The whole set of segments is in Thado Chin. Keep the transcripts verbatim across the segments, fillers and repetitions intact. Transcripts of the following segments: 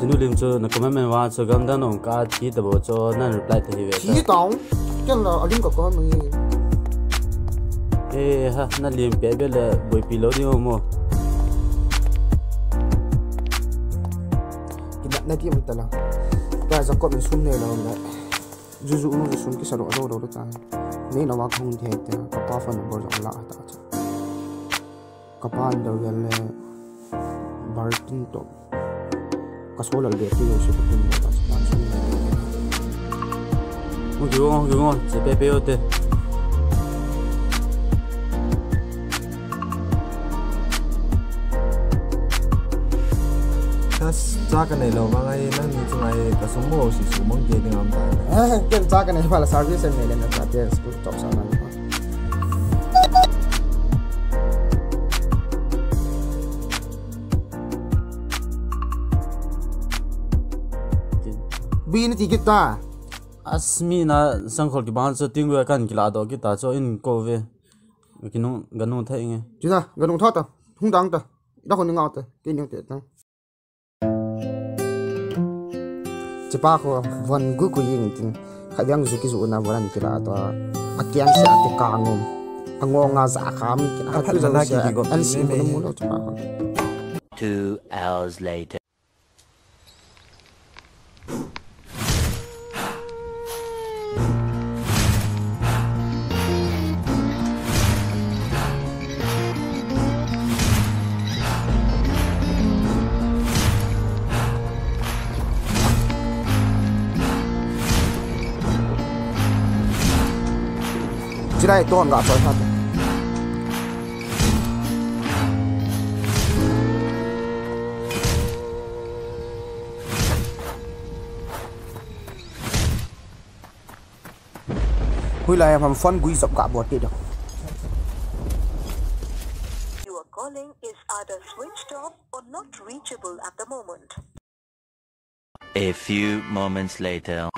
Nu lim chu na comment man vang chu gamdang nong ka thi ta bou chu nan reply ta hi ve ta. Thi tao. Ken la alim ka comment mang e. Eh ha, na lim pe be le boipi lou ding mo. Kina na ti ta la. Ka za ko min sum ne la na. Juju nu sum ki sa ro ro ro ta. Nei na wa khong the te ka pa phone number jong la ta cha. Ka pa an dau gel le bar tin to. Ka so lal be ti yo si ka tin da ka sa sun. Mo ki wo, ki wo, che pe pe yo te. Kas cha ka nei lou vang ai, nang ni chu ngai ka sum mo si sum mong ke ding am ta. Ken cha ka nei pha la service nei le na cha te school top sa na. Bi ni ti kit ta. Asmi na sangkhol ki bang chu ting we kan kila do kit ta chu in ko ve. Ki nung, ga nung thei nge. Chu ta, ga nung tho ta. Hung dang ta. Da ko ni ngau ta. Ki nung te ta. Chipa ko von gu ku ying tin. Kha biang zu ki zu na von kila to. A kiang sa ti ka ngum. A ngo nga za ka mi ki. A tu za ki ki go. An si mo mu lo chipa ko. Two hours later. Chirai ton ga choi kha. Hui lai ham phone gui zop ka bot ti do. You are calling is either switched off or not reachable at the moment. A few moments later.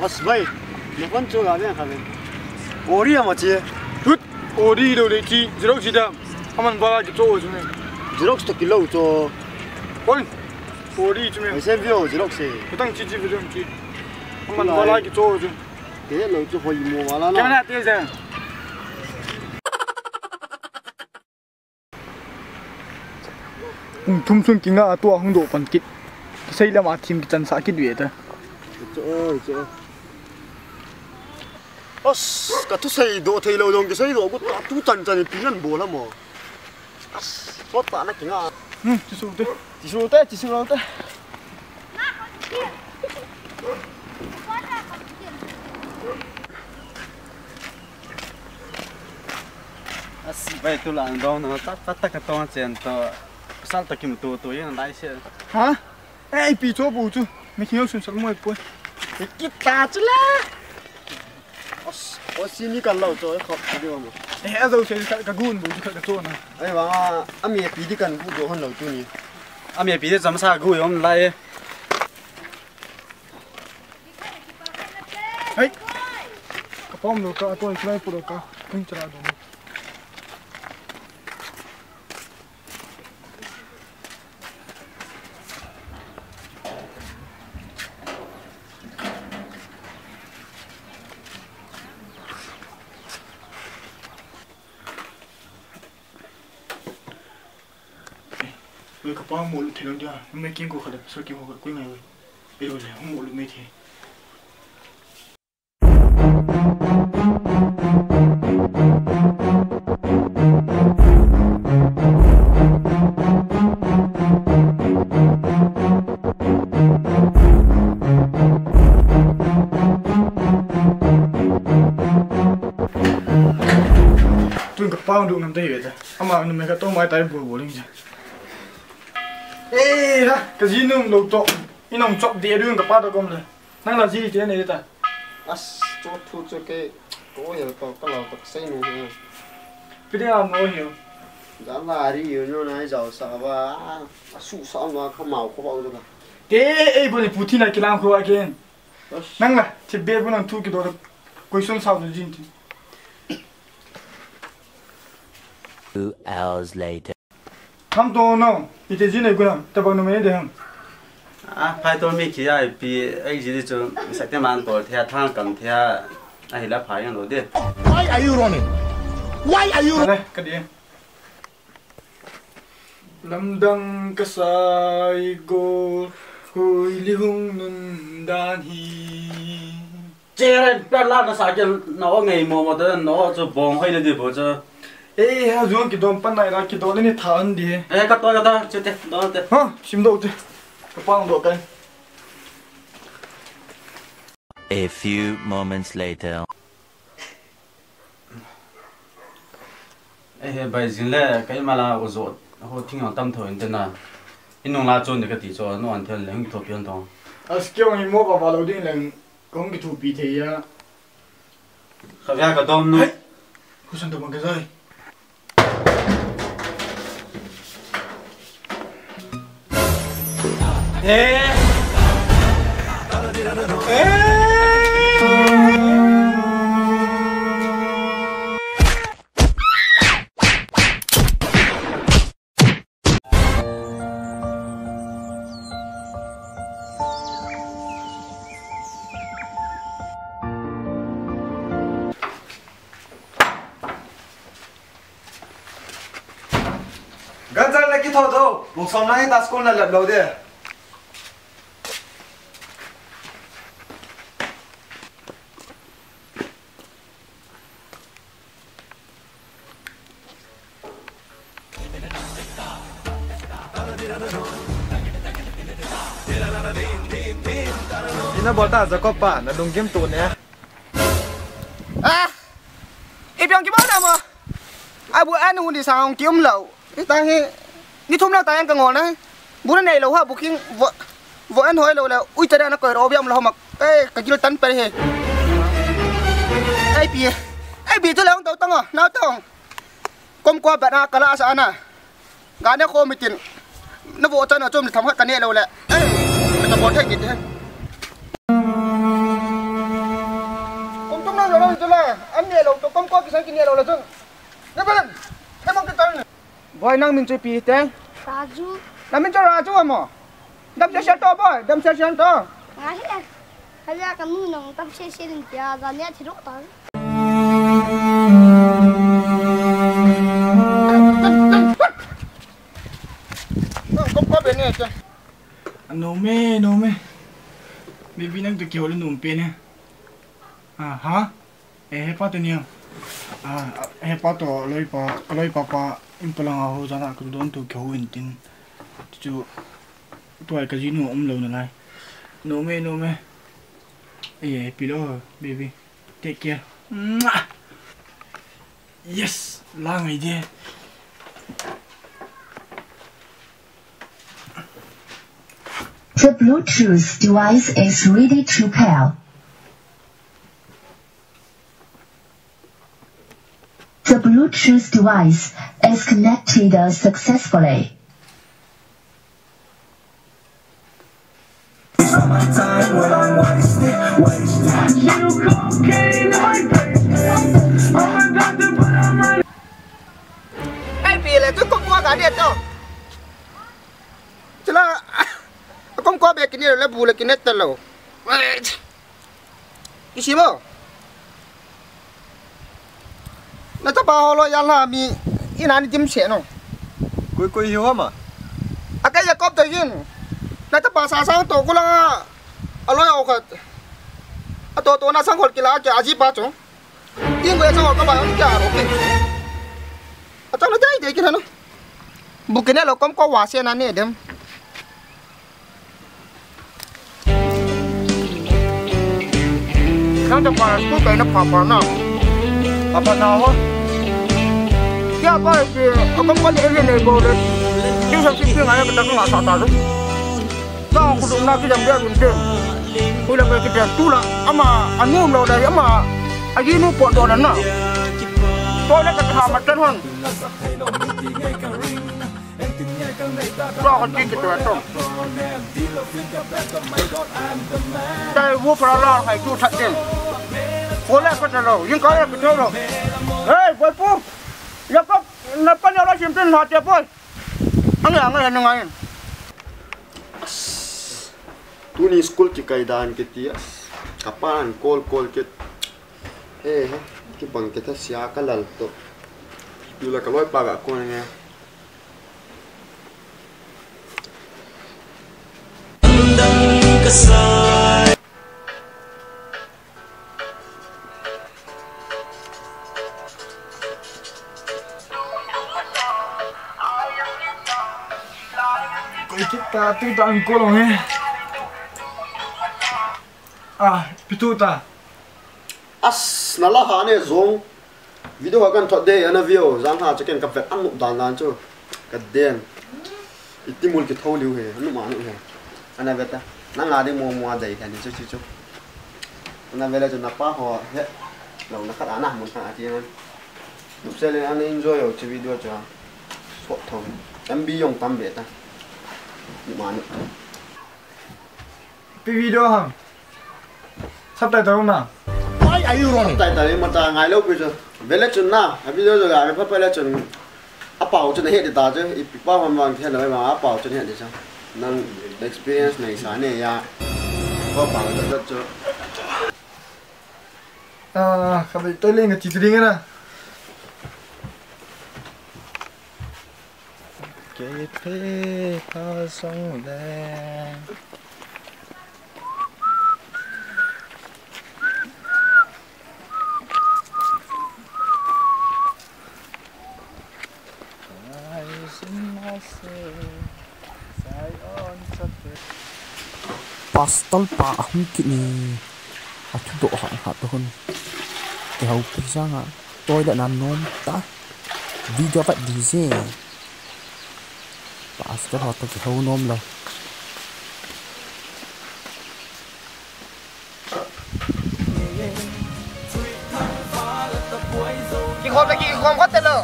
As bhai, ye phone chu ga ve kha ve. Ori ama che. Tut, ori lo le chi, Xerox chi da. Aman bala ki cho chu ne. Xerox to kilo cho. Phone. Ori chu me. Ai se vio Xerox se. Kutang chi chi vio chi. Aman bala ki cho chu. Te lo chu hoi mo wala na. Kya na te se. Pung thum sung kinga a tua hung doh pan kit. Kisei lama thim kichansah kit ve ta. Chu oi, chu oi. As, ka thusei doh thei lou jong kisei doh got ta tu chan chan pi nan bol a mo. As, sot ta na kinga. Hmm, chi su te. Chi su te, chi su te. Asi bai tu lang dong na ta ta ta ka tong chen to. Sal ta kim tu tu yang dai se. Ha? Ei, pi cho bu chu. Mi khio sun sal moi poi. Ki ta chu la. Os, os si mi kan lo cho khop di mo. Eh, a zo se ka gun bu chu ka cho na. Ai wa, a mi pi di kan bu do hon lo tu ni. A mi pi di jam sa gu yom lai. Hei! Ka pom lo ka, a tuan silai pu lo ka, kum chara do. Oi, ka pa mo lu thei lo dia, me king ko kha le, so king ko kha, koi ngai oi. Ei lo le, mo lu me thei. Tun ka pa du ngam te hi ve ta. Ama numei khat tong mai tai bol bol ing cha. Eh ha, ka ji nung lo to. I nong chop de du ka pa to kom le. Nang la ji te nei ta. As, cho thu cho ke. Ko hel to ka lo to sei nu he. Pi de am no he. Da la ri yu no na jao sa ba. A su sa ma ka mau ko ba u ka. Te ei bo ni puthi na kilang ko again. Nang la, thi be bu nang thu kido, koi son sao du jin ti. Two hours later. Ham to no, ite ji nei ku ham, tabang numei de ham. A, phai to mi khi a ipi, ei ji di chu, sak te man to thia, thang kam thia, a hi la phai yang lo de. Why are you running? Why are you Ale, ka di. Lamdang ka sai go, hui li hung nun dan hi. Che ren, per la na sa ke, na o ngei mo mo te, na o chu bong hoi na di bo chu. Ei, ha zuang kidon pan nai ra, kidon ni tha an di. Eh, ka to, ka to, che te, do te. Ha, sim do te. Ka pang do kai. A few moments later. Eh, he, bai zin le, ka ima la u zo, ho thing ang tam tho in te na. I nung la chon de ka ti cho, no an thel le, hung tho pian thong. As kiong i mo ba ba lo ding leng, kong ki thu pi thei ya. Ka via ka dom nu. Hei! Husan to bang ka zai. Eh! Eh! Ganjal na kitho tho, mung som na hi ta school na lap lo de. Ina bolta Jacob pa, na lunggim tu ne. Ah! Ipi ang kibol na mo? Abu anu di sang ki umlo. Ita hi, ni thum lang ta yang ka ngol na. Bu na nei lo ha, booking vo, vo an hoi lo le. Ui, ta da na koi ro biam lo mak. Eh, ka gil tan per he. Ai pi. Ai pi tu le ong tau tang o, na tong. Kom kwa ba na ka la sa na. Ga ne ko mitin. Na vo ta na chom tham ka ne lo le. Eh, ka bol thei kit he. Kom tum na lo lo tu le. An ne lo to kom kwa ki sang ki ne lo le chun. Ne ba. He mong ki tan. Boy, nang min chu ipi te? Raju. Nang min chu Raju amo? Dam sel sel to boy, dam sel sel to. Nga he. Kaya ka nu nang dam sel sel in tia, ja nia thi ro ta. Nang kom pa be ne te. Ano me, no me. Maybe nang tu kiho le num pe ne. Ah, ha? Eh, hepa te nia. Ah, hepa to, loipa, loipa pa, in palang a ho jana ka don tu ka ho in tin. Chu, tuai ka jinu um lo na lai. No me, no me. Eh, pilo, baby. Take care. Mwah! Yes, lang idea. The Bluetooth device is ready to pair. The Bluetooth device is connected successfully. Ai, pi le, tu kom kwa ka dia to. Chila, kom kwa be kine le bu le kine ta lo. Isi mo. Na tapa ho lo ya la mi ina ni dim se no. Koi koi hi ho ma. Aka ya kop to yin. Na tapa sa sa to kula. Alo ya o khat. Ato to na sang hol kila ke aji pa chu. Ting ko ya sang hol ka ba on kya ro kin. Achang na dai dai kin no. Bu kine lo kom ko wa se na ne dem. Nang ta pa school kai na pa pa na. Pa pa na ho. Kya pa ke ko kom ko le le ne ko le. Ki sa si ki ngai ka ta ko sa ta ru. Sa ku dum na ki jam dia dun te. Ku la ka ki ta tu la ama anu lo da ama. Aji nu po do na na. Ko le ka ta ma tan hon. Tua kon ti ki tua tong. Tai vu pra la hai tu that ding. Ko le ko ta lo, yin ko le ko ta lo. Hey, boy pu. Ya ko na pa ni lo sim tin ha te boy. Ang ang ang ang. Tuni school kikai dan kiti as. Kapan kol kol kit. He he. Kibang kita sia kalal to. Tula kaloi pa ga kon nge. Koi kit ta, tu ta ang kolong he. Ah, pitu ta. As, nala ha ne zong. Video ha kan thot de, ana view, jang ha chicken ka vet an nup dan dan chu. Ka den. Iti mul ki tho liu he, anu ma nu he. Ana veta. Na nga de mo mo dei he ni chu chu chu. Ana vela chu na pa ho he. Lo na khat ana mun khat ati nan. Nup se le ana enjoy yo chi video chu. Sot tho. M B yong tam be ta. Anu ma nu. Pi video ham. Subtitle na. Why are you running? Subtitle ma ta ngai lo pi chu. Vele chun na. A video jo ga me pa pa le chun. A pau chun he de ta chu. I pi pa hon wang the lo ma a pau chun he de chu. Nang experience nei sa ne ya. Pa pa ta ta chu. Ah, ka bai toilet nga ti ti nga na. Kei phe pha song le. Pastor pa ahung kit ni. Athudoh ha ha to hun. Kihoupi sanga. Toilet na nom ta. Video vat di je. Pastor ho to kihou nom lo. Kikhom le kikhom khat te lo.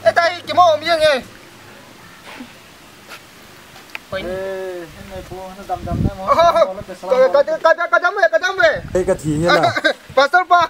E tai kimo mi nge. Koi ni. Eh, nei pu, na dam dam na mo. Oh, Ko la pe salam. Ka, ka, ka, ka dam ve, ka dam ve. Ei, ka thi hi na. Pastor pa.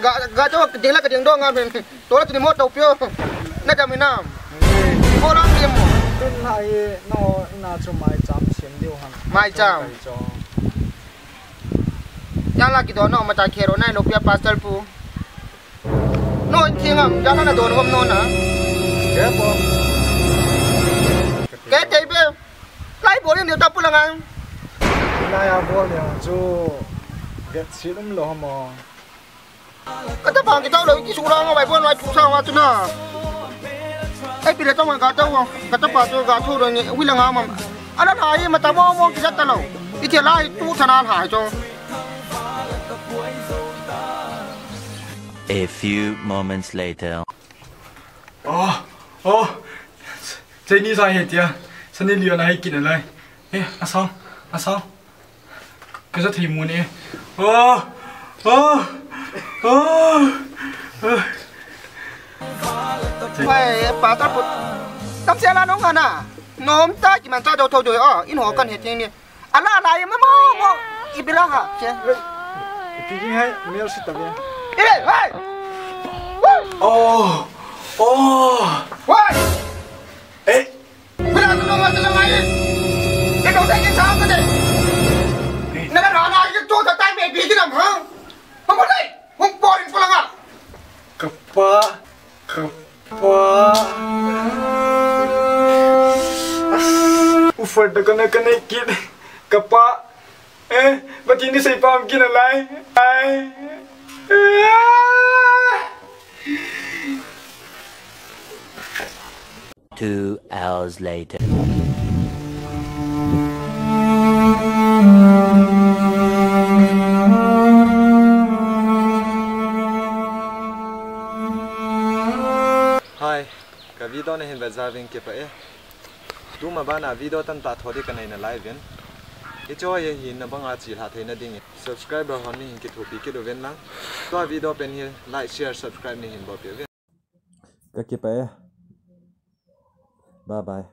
Ga, ga cho ding la ka ding do nga men. To la tuni mo to pio. Na dam inam. Ko la pio mo. Tun na i, no, ina chu mai cham siam diu hang. Mai cham. Kai cho. Yang la ki do no ma ta khero nai lo pia pastor pu. No, in thing am, jana na don hom no na. Ke po. Ke te be. Lai bol ni ta pu la ngai. Lai a bol ni chu. Get si lum lo mo. Ka ta pang ki tau lo ki su la ngai bol ngai thu sa wa tu na. Ai pi le tau ka tau ka ta pa tu ka thu ro ni wi la nga ma. Ana na hi ma ta mo mo ki ta lo. I te lai tu tha na na cho. A few moments later. Oh, oh. Chinese a he tia. Sunny Leone a he kin alai. Eh, asang, asang. Ka ja thei mu ne. Oh, oh, oh. Pai, pa ta put. Tam sia la nong ana. Nom ta ki man ta do tho do. Oh, in ho kan he ting ni. Ala, ala, ye, mo, mo, mo. Ibila ha, che. Ipi jing hai, mel si tabi. Ire, hai. Oh, oh. Wai. Eh. Bila tu nama tu nama ye. Ye, kau tak kisah apa deh? Nak ada anak itu tak tahu, baby kita mah. Apa deh? Hong boring pulang ah. Kapa, kapa. Ufar da kana kana kit. Kapa. Eh, bati ni sai pam kina lai. Ai. Two hours later. Hi, ka video na hin vet jal uvin kipah e. Tuma bana video tamtah tho di ka nei nalai uvin. Hiche hi na banga chilhah theina dingin subscriber hon nei hin kithopi kit uvin lang. Tua video pen hi like, share, subscribe nei hin bolpeh uvin. Ka kipah e. Bye bye.